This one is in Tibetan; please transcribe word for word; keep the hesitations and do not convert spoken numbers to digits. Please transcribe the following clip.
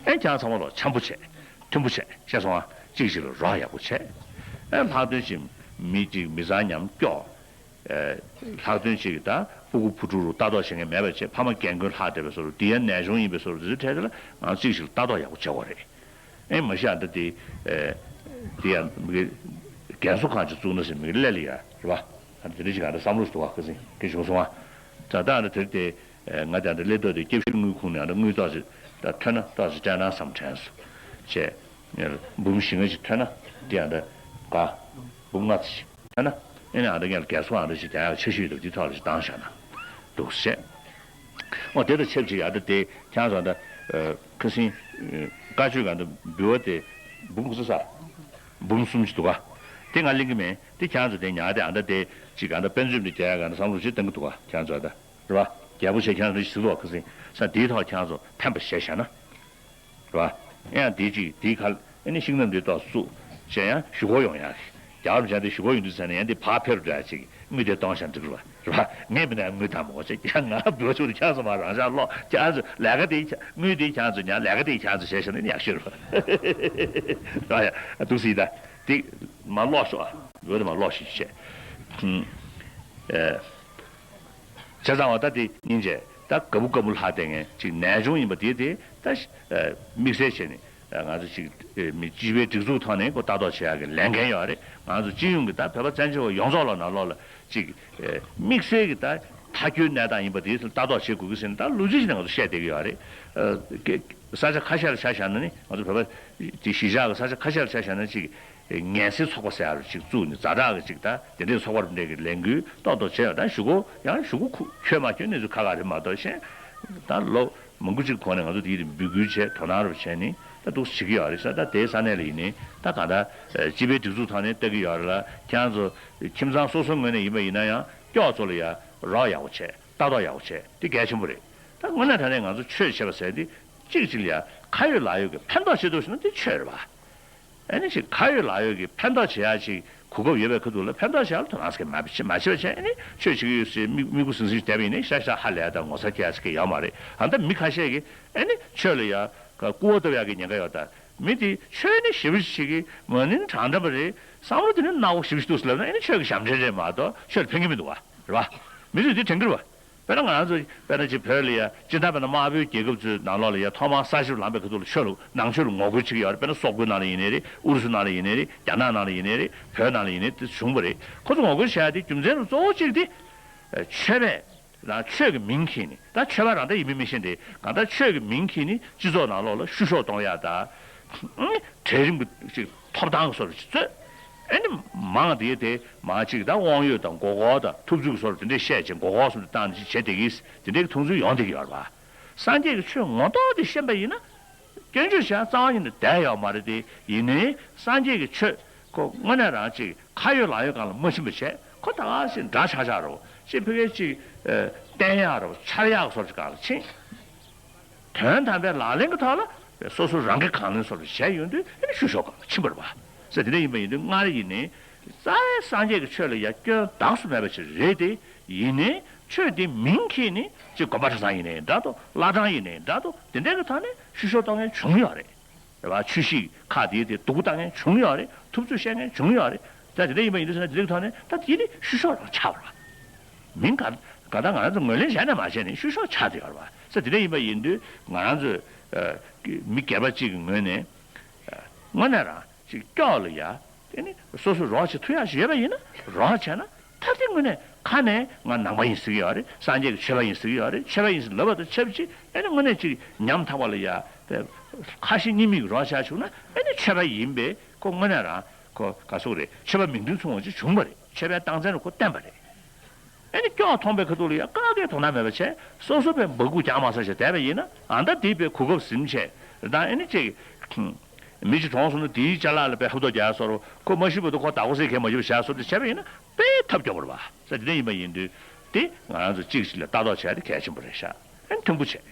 ཨེ་ཁྱེད་རང་ཚང་མ་ལོ་འཆམ་པོ་བྱས། མཐུན་པོ་བྱས། ཤེས་སོང་ཨ། གཅིག་གཅིག་ལ་རོགས་ཡག་པོ་བྱས། ཨེ་ལྷག་དོན་ཅིག་མི་གཅིག་མི་ཚང་མཉམ་སྐྱོ། ཨེ་ལྷག་དོན་ཅིག་གི་ད་ཕྲུ་གུ་བུ་ཕྲུག་རུ་ལྟ་རྟོག་བྱེད་མཁན་མེད་པ་བྱས། ཕ་མ་རྒན་རྒོན་ལྷག་བསྡད་པའི་བཟོ་འདྲ། དེ་ཡང་ནད་གཞུང་ཡིན་པའི་བཟོ་འདྲ། དེ་ཚོའི་གྲས་དེ་ལ་ང་ཚོ་གཅིག་གཅིག་ལ་ལྟ་རྟོག་ཡག་པོ་བྱེད་དགོས་རེད། ཨེ་མ་གཞི་ཨ་ད་དེ་ཨེ་དེ་ཡང་མི་རྒན་གསོ་ཁང་ཅིག་བཙུགས་ན་ཟེར་མི་སླེབས་ལ་ཡ་རེད་པ། ཨ་ད་དེ་འདྲ་ཞིག་ཨ་ད་བསམ་བློ་ཞིག་འདུག་བ། ཁ་སང་གི་བྱུང་སོང་བ། ད་ད་ཨ་ད་དེར་དེ། ང་དང་འདི་སླེབས་དུས་དེ་སྐྱབས་ཞུ་དངུལ་ཁུངས་ནས་ཨ་ནི་དངུལ་ཏོག་ཙམ་ད་ཐོན་ན་ཏོག་ཙམ་སྤྲད་ན་བསམ་དྲན་སོང་། བྱས། འབུམ་བཞི་ལྔ་ཞིག་ཐོན་ན་དེ་ཨ་འདྲ་ག་འབུམ་ལྔ་ཙམ་ཞིག་ཐོན་ན་ཨེ་ནས་ཨ་འདྲ་ངས་རྒན་གསོ་ཨ་འདྲ་ཞིག་རྒྱག་ཡག་ཆེ་ཤོས་ཡོད་འདུག་དེ་ཐོག་ལ་ཞིག་བཏང་བཞག་ན་འདུག་བྱས། ཨོ་དེ་དང་ཆབས་ཅིག་ཨ་འདྲ་དེ་ཁྱེད་ཚོ་ཨ་འདྲ་ཁ་སང་བཀའ་ཆོས་ག་འདྲ་འབུལ་བ་དེ་འབུམ་ག་ཚོད་ས། འབུམ་གསུམ་ཞིག་འདུག་ག་དེ་ང་གླེང་གི་མེད། དེ་ཁྱེད་ཚོ་དེ་ཉར་དེ་ཨ་འདྲ་དེ་ཅིག་ཨ་འདྲ་དཔེ་མཛོད་འདི་རྒྱག་ཡག་ག་འདྲ་བསམ་བློ་ཞིག་གཏོང་གི་འདུག་ག་ཁྱེད་ཚོ་ཨ་འདྲ། རེད་བ། རྒྱལ་པོ་ཆེ་ཁྱེད་རང་ཚོ་ཞིག་ཟིན་ལོག་ཁ་སང་ས་འདིའི་ཐོག་ཁྱེད་རང་ཚོ་ཕན་པ་བྱས་བཞག་ན། རེད་བ། ཨེ་ཡང་འདི་གཅིག་འདིའི་ཁ་ཨེ་ནི་ཤིང་ནགས་འདི་ཏོག་བཙུགས་བྱས་ཡང་གཞུག་གུ་ཡོང་ཡག་གི་རྒྱལ་བ་རིན་པོ་ཆེ་འདི་གཞུག་གུ་ཡོང་དུས་ཚེ་ནས་ཡང་འདི་ཕར་ཕེབས་རུ་འགྲོ་ཡག་ཅིག་དངུལ་དེ་གཏོང་བཞག་འགྲིག་རེད་བ། རེད་བ། ངས་མིན་ན་དངུལ་དང་མོ་ཅིག་ཀྱང་ང་འབུལ་ཆོག་ཏུ་ཁྱེད་ཚོ་མ་རང་ཤག་ལོག་ཁྱེད་ཚོ་ལས་ཀ་དེ་དངུལ་དེ་ཁྱེད་ཚོ་ཉར་ལས་ཀ་དེ་ཁྱེད་ཚོ་བྱས་བཞག་ན་ཡག་ཤོས་རེད་བ། རེད་བ་ཡ་འདུག་སྲིད་ད་འདི་མ་ལོག་ཤོག་ཨ། འབུལ་དེ་མ་ལོག་ཤིག་བྱས། ཨེ། བྱས་ཙང་བ་ད་དེ་སྙིང་རྗེ་ད་ག་བུ་ག་བུ་ལྷག་བསྡད་མཁན་ཅིག་ནད་གཞུང་ཡིན་པ་དེ་དེ་ད་དམིགས་བསལ་བྱས་ནས་ང་ཚོ་ཅིག་མི་སྤྱི་པའི་སྒྲིག་འཛུགས་ཐོག་ནས་ཁོ་ལྟ་རྟོག་བྱེད་ཡག་གི་ལས་འགན་ཡོད་རེད། ང་ཚོ་སྤྱི་ཡོངས་ཀྱི་ད་བོད་པ་བཙན་བྱོལ་བ་ཡོངས་རྫོགས་ལ་ནང་ལོགས་ལ་ཅིག་དམིགས་བསལ་གྱི་ད་མཐའ་འཁྱོལ་གནས་སྟངས་ཡིན་པ་དེ་ལྟ་རྟོག་བྱེད་དགོས་ཀྱི་ཟེར་ནས་ད་ལོ་རྒྱུས་ཅིག་ནས་ང་ཚོ་བཤད་བསྡད་ཀྱི་ཡོད་རེད། ས་ཆ་ཁ་ཤས་ལ་ཆ་བཞག་ན་ནི་ང་ཚོ་བོད་པ་དེ་གཞིས་ཆགས་ཀྱི་ས་ཆ་ཁ་ཤས་ལ་ཆ་བཞག་ན་ཅིག་ངལ་སེལ་ཚོགས་པ་ཟེར་ཡག་རུ་ཅིག་བཙུགས་ནས་ཛ་དྲག་གི་ཅིག་ད་དེ་འདྲའི་ཚོགས་པ་རུ་འདྲ་གི་ལས་འགུལ་ཏོག་ཏོག་བྱས་ཡོད། ད་གཞུག་གུ་ཡང་གཞུག་གུ་ཁུ་ཁྱོད་མ་ཁྱོད་གནས་ཚུལ་ཁག་ཁག་རེད་མ་གཏོགས་གཞན་ད་ལོ་མང་པོ་ཅིག་གོང་ནས་ང་ཚོ་དེ་ཡིད་འབོད་སྐུལ་བྱས་དོ་སྣང་རུ་བྱས་ནས་ད་འདུག་བྱེད་ཀྱི་ཡོད་རེད་ས། ད་དེའི་ས་གནས་ལ་ཡིན་ནའི་ད་གང་ལྟར་སྤྱི་པའི་སྒྲིག་འཛུགས་ཐོག་ནས་ལྟ་གི་ཡོད་རེད་ལ། ཁྱེད་རང་ཚོ་ཁྱིམ་ཚང་སོ་སོའི་ངོས་ནས་ཡིན་པ་ཡིན་ན་ཡང་སྐྱོགས་ཚོ་ལ་ཡང་རོགས་ཡག་པོ་བྱས་ལྟ་རྟོག་ཡག་པོ་བྱས་དེ་གལ་ཆེན་པོ་རེད། ད་དངོས་གནས་དྲང་གནས་ང་ཚོ་ཆོས་བྱེད་པ་ཟེར་དེ་གཅིག་གཅིག་ལ་ཡང་ཁ་ཡོད་ལག་ཡོད་ཀྱི་ཕན་ཐོགས་བྱེད་ཐུབ་ཟེར་ན་དེ་ཆོས་རེད་བ། ཨ་ནི་ཞིག་ཁ་ཡོད་ལག་ཡོད་ཀྱི་ཕན་ཐོགས་བྱེད་ཡག་ཅིག་གོ་སྐབས་ཡོད་པའི་ཁ་ཐུག་ལ་ཕན་ཐོགས་བྱེད་ཡག་ལ་དོ་སྣང་ཟེར་མ་བྱེད་མ་བྱེད་པ་བྱས། ཨ་ནི་ཆོས་བྱེད་ཀྱི་ཡོད་ཟེར་མིག་མིག་གུ་ཟིང་ཟིང་ཞིག་བསྡད་པ་ཡིན་ནའི་ཤ་ཤ་ཧ་ལས་དང་ངོ་ཚ་ཁྱེད་ཟེར་གྱི་ཡོད་མ་རེད། ཨ་ད་མི་ཁ་ཤས་ཀྱིས་ཨ་ནི་ཆོས་ལ་ཡ་སྐུར་བ་བཏབ་ཡག་གི་ཉེན་ཁ་ཡོད། ད་མི་དེ་ཆོས་ནི་ཞེ་པོ་ཞིག་གི་མ་ནིང་དྲང་དྲང་པ་རེད། བསམ་བློ་དེ་ནི་སྣ་བོ་ཞེ་པོ་ཞིག་འདུག་ཟེར་ལབ་ན་ཨ་ནི་ཆོས་ཀྱི་ཞབས་འདྲེན་རེད་མ་གཏོགས་ཆོས་ལ་ཕན་གྱི་མི་འདུག་བ་རེད་བ། མི་ཚོས་དེ་དྲན་གྱི་རེད་བ། དཔེར་ན་ང་རང་ཚོ་དཔེར་ན་ཅིག་བོད་ལ་ཡ་སྤྱིར་བཏང་དཔེར་ན་དམར་པོའི་རྒྱལ་ཁབ་ཚོའི་ནང་ལོགས་ལ་ཡ་ཐོག་མར་ས་ཞབས་ལངས་པའི་ཁ་ཐུག་ལ་ཆོས་ལ་ནང་ཆོས་ལ་ངོ་རྒོལ་བྱེད་ཀྱི་ཡོད་རེད། དཔེར་ན་སོག་པོའི་ནང་ལ་ཡིན་ནའི་རེད། ཨུ་རུ་སུའི་ནང་ལ་ཡིན་ནའི་རེད། རྒྱ་ནག་ནང་ལ་ཡིན་ནའི་རེད། བོད་ནང་ལ་ཡིན་ནའི་དེ་བྱུང་བ་རེད། ཁོ་ཚོ་ངོ་རྒོལ་བྱེད་ཡ་དེ་རྒྱུ་མཚན་རུ་གཙོ་བོ་གཅིག་དེ་ཆོས་པས་རང་ཆོས་ཀྱི་མིང་འཁྱེར་ནས་ད་ཆོས་པ་རང་ད་ཡིན་མིན་མི་ཤེས་ཏེ་གང་ལྟར་ཆོས་ཀྱི་མིང་འཁྱེར་ནས་སྤྱི་ཚོགས་ནང་ལོགས་ལ་བཤུ་གཞོག་གཏོང་ཡ་ད་གྲལ་རིམ་གྱི་ཅིག་ཐོབ་ཐང་གི་བཟོ་འདྲ་ཅིག་བཟོས། ཨེ་ནི་མང་དེ་དེ་མང་ཅིག་ད་དབང་ཡོད་དང་མགོ་སྐོར་དང་ཐུབ་ཚོད་ཀྱི་བཟོ་འདྲ་དེ་འདྲས་བཤད་ཅིང་མགོ་སྐོར་བཟོ་འདྲ་བཏང་ནས་ཅིག་བྱེད་བསྡད་ཀྱི་དེ་འདྲས་ཀྱི་མཐོང་ཚུལ་ཡོང་བསྡད་ཀྱི་ཡོད་རེད་བ། སངས་རྒྱས་ཀྱི་ཆོས་ངོ་ཐོག་དེ་ཤེས་པ་ཡིན་ན། སྐྱོན་བརྗོད་བྱ་རྩ་བ་ཉིད་ནས་བསྡད་ཡོད་མ་རེད་དེ། ཡིན་ནའི་སངས་རྒྱས་ཀྱི་ཆོས་ཁོ་དངོས་གནས་རང་ཅིག་ཁ་ཡོད་ལག་ཡོད་སྒང་ལ་མ་ཕྱིན་པ་བྱས་ཁོ་ད་ག་ཞིག་འདྲ་ཆགས་ཆགས་རོ་ཅིག་ཕ་གིར་ཅིག་བསྟན་ཡག་རོ་འཆར་ཡག་སོགས་ཀྱི་སྒང་ལ་ཕྱིན། དོན་དམ་པའི་ལག་ལེན་གྱི་ཐོག་ལ་སོ་སོ་རང་གིས་གང་ལེན་སོགས་བྱས་ཡོང་དུས་ཨ་ནི་བཤུ་གཞོག་སྒང་ལ་ཕྱིན་པ་རེད་བ། ཟེར་དེ་འདྲ་ཡིན་པ་ཡིན་དུས་སྔར་ཡིན་ནའི་རྩ་བའི་སངས་རྒྱས་ཀྱི་ཆོས་ལ་ཡ་སྐྱོན་འདག་སུ་མེད་པ་ཅིག་རེད་དེ། ཡིན་ནའི་ཆོས་དེ་མིང་འཁྱེར་ནས་ཅིག་དགོན་པ་གྲྭ་ཚང་ཡིན་ནའི་འདྲ་འདུག་བླ་བྲང་ཡིན་ནའི་འདྲ་འདུག་དེ་འདྲའི་གི་ཐོག་ནས་བཤུ་གཞོག་གཏོང་མཁན་བྱུང་ཡོད་རེད། རེད་བ། ཆོས་གཞིས་ཁག་དེའི་དེ་སྡུག་གུ་བཏང་མཁན་བྱུང་ཡོད་རེད། ཐུབ་ཚོད་བཤད་མཁན་བྱུང་ཡོད་རེད། ད་དེ་འདྲ་ཡིན་པ་ཡིན་དུས་ཟེར་ན་དེ་རིགས་ཐོག་ནས་ད་དེ་ནི་བཤུ་གཞོག་རང་ཆགས་པ་རེད་བ། མིང་ག་ག་ད་ང་རང་ཚོ་ངོས་ལེན་བྱས་ནས་མ་བྱས་ནས་བཤུ་གཞོག་ཆགས་བསྡད་ཡོད་རེད་བ། ས་དེ་འདྲ་ཡིན་པ་ཡིན་དུས་ང་རང་ཚོས་ཨ་མི་སྒེར་པ་གཅིག་གི་ངོས་ནས་ཨ་དངོས་གནས་རང་ཅིག་སྐྱོགས་ལ་ཡ་དེ་ནི་སོ་སོ་རོགས་བྱེད་ཐུབ་ཡག་ཞིག་ཡོད་པ་ཡིན་ན་རོགས་བྱས་ན། ད་དེ་དངོས་གནས་ཁ་ནས་ང་ནང་པ་ཡིན་ཟེར་གྱི་ཡོད་རེད། སངས་རྒྱས་ཀྱི་ཆོས་པ་ཡིན་ཟེར་གྱི་ཡོད་རེད། ཆོས་པ་ཡིན་ཟེར་ལབ་པ་དང་ཆབས་ཅིག་ཨེ་ནི་དངོས་གནས་ཅིག་ཉམ་ཐག་པ་ལ་ཡ་དེ་ཁ་ཞེ་གཉིས་མེད་ཀྱི་རོགས་བྱས་བྱུང་ན་ཨེ་ནི་ཆོས་པ་ཡིན་པས་ཁོ་དངོས་གནས་རང་ཁོ་ག་ཟེར་དགོས་རེད། ཆོས་པ་མིང་དོན་མཚུངས་པ་ཅིག་བྱུང་བ་རེད། ཆོས་པའི་རྟགས་མཚན་རུ་ཁོ་བསྟན་པ་རེད། ཨེ་ནི་སྐྱོགས་མཐོང་པའི་ཁ་ཐུག་ལ་ཡ་ཀ་གའི་དོ་སྣང་མེད་པ་བྱས་སོ་སོ་པའི་འབག་སྐུ་རྒྱག་མ་ས་བྱས་བསྡད་པ་ཡིན་ན་ཨ་ད་དེ་པའི་གོ་སྐབས་ཟིན་བྱས་རེད། ད་ཨེ་ནི་ཅིག་མི་གཅིག་གྲོངས་སོང་ན་དེའི་ཅ་ལག་ལ་དཔེ་ཧབ་ཐོབ་རྒྱག་ཡ་བཟོ་འདྲ་ཁོ་མ་ཤི་བར་དུ་ཁོ་བདག་པོ་སེལ་མཁན་མ་ཡིན་པ་བྱས་བཟོ་འདྲ་བྱས་པ་ཡིན་ན་དཔེ་ཐབས་སྐྱོ་པོ་རེད་བ། ས་དེ་འདྲ་ཡིན་པ་ཡིན་དུས་དེ་ང་རང་ཚོ་གཅིག་གཅིག་ལ་ལྟ་རྟོག་བྱས་ཏེ་གལ་ཆེན་པོ་རེད་ཤག་ཨེ་མཐུན་པོ་བྱས།